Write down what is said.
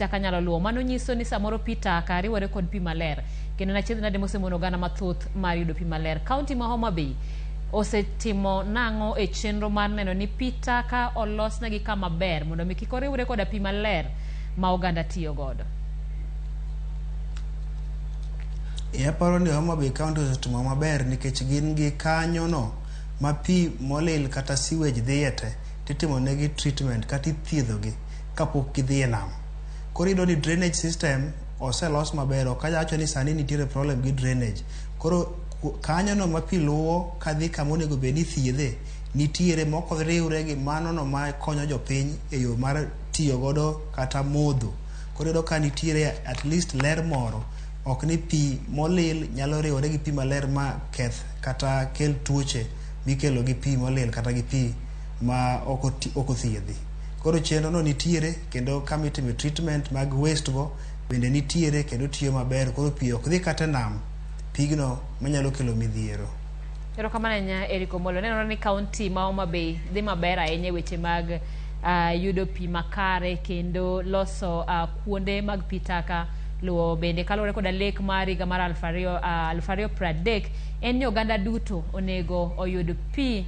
Taka nyalo luwo. Mano nyiso ni samoro pi taka riwore kod pi maler kendo en achiedh nade mosemono oganda mathoth mar yudo pi maler. Kaunti ma Homa Bay osetimo nang'o e chenro mar neno ni pi taka olosnegi kama ber mondo mi kik oriwre koda pi maler ma oganda tiyo godo? E aparo ni Homa Bay County osetimo maber nikech gin gi kanyono ma pi molil kata sewage dhiye te titimo negi treatment kata ithiedhogi kapok gidhi e nam. Koro iyudo ni drainage system oselos maber, ok anyal wacho ni sani nitiere problem gi drainage. Koro kanyono ma pi luwo kadhi kama onego bed ni ithiedhe, nitiere mok oriwre gi mano no ma konyo jopiny e yo mar tiyo godo kata modho. Koro iyudo ka nitiere at least ler moro, ok ni pi molil nyalo riwore gi pi maler ma keth kata kel tuoche mikelo gi pi molil kata gi pi ma ok othiedhi. Koro chenro no nitiere kendo kama itime treatment mag waste go bende nitiere kendo tiyo maber koro pi ok dhi kata e nam pigno manyalo kelo midhiero. Erokamano ahinya Eric Omolo. Nenore ni kaunti ma Homa Bay dhi maber ahinya e weche mag yudo pi makare kendo loso kuonde mag pi taka luwo bende kaluwore koda lek mar higa mar 2030 en ni oganda duto onego oyud pi